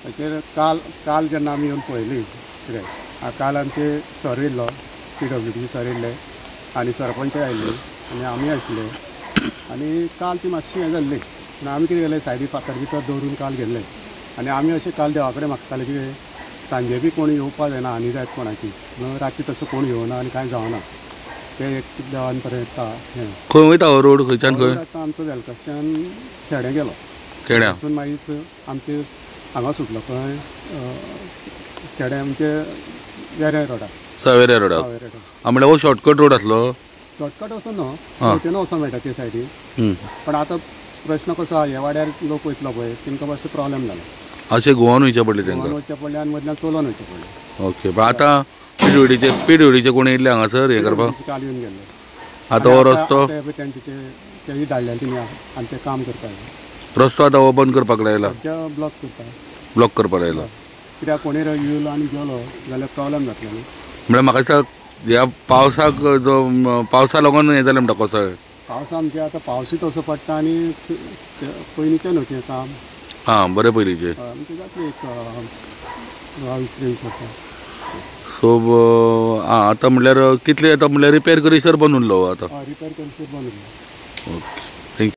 ताचेर काल काल जेन्ना आमी येवन पळयली कितें, काल आमचे सर येयल्लो, PWD sir येयल्ले आनी सरपंच आयिल्ले आनी आमी आशिल्ले आनी काल ती मातशी हें जाल्ली. पूण आमी कितें केलें, सायडी फातर बितर दवरून काल गेल्ले आनी आमी अशें काल देवा कडेन मागताले कितें सांजे बी कोण येवपा जायना, हानी जायत कोणाची म्हणून. राती तसो कोण येवना आनी कांय जावना, तें एक देवान बरें हें. खंय वयता हो रोड, खंयच्यान खंय? आतां आमचो वेलकसच्यान खेडें गेलो, खेड्यां वचून मागीर आमचे हांगा सुटलो खंय खेडें आमचे वेऱ्या रोडार, सावेऱ्या रोडाक. म्हणल्यार हो शॉर्टकट रोड आसलो? शॉर्टकट असो न्हू, हेवटेन वचोंक मेळटा ते सायडीन. पण आतां प्रश्न कसो आहा, ह्या वाड्यार लोक वयतलो पळय तेंकां मातसो प्रॉब्लेम जाला. अशें गोवान वयचें पडलें तेंकां? गोवान वचचें पडलें आनी मदल्यान चलोवन वयचें पडलें. ओके, पण आतां PWDचे कोण येयल्ले हांगासर हें करपाक? काल येवन गेल्ले. आतां हो रस्तो तेंचे तेय धाडलेले तेणी आनी ते काम करता. रस्तो आतां हो बंद करपाक लायला, ब्लॉक करता, ब्लॉक करपाक लायला. कित्याक कोणूय येयलो आनी गेलो जाल्यार प्रॉब्लेम जातलो न्हू. म्हळ्यार म्हाका दिसता ह्या पावसाक जो पावसा लागून हें जालें म्हणटा कोसळ. पावसा आमचे आतां पावसूय तसो पडटा आनी पयलींचें न्हू तें काम. आं बरें, पयलींचें आमचें जातलें एक 22-23 वर्सां. सो आं आतां म्हणल्यार कितले आतां म्हणल्यार रिपेर करीसर बंद उरलो आतां? हय, रिपेर करीसर बंद उरलो. ओके.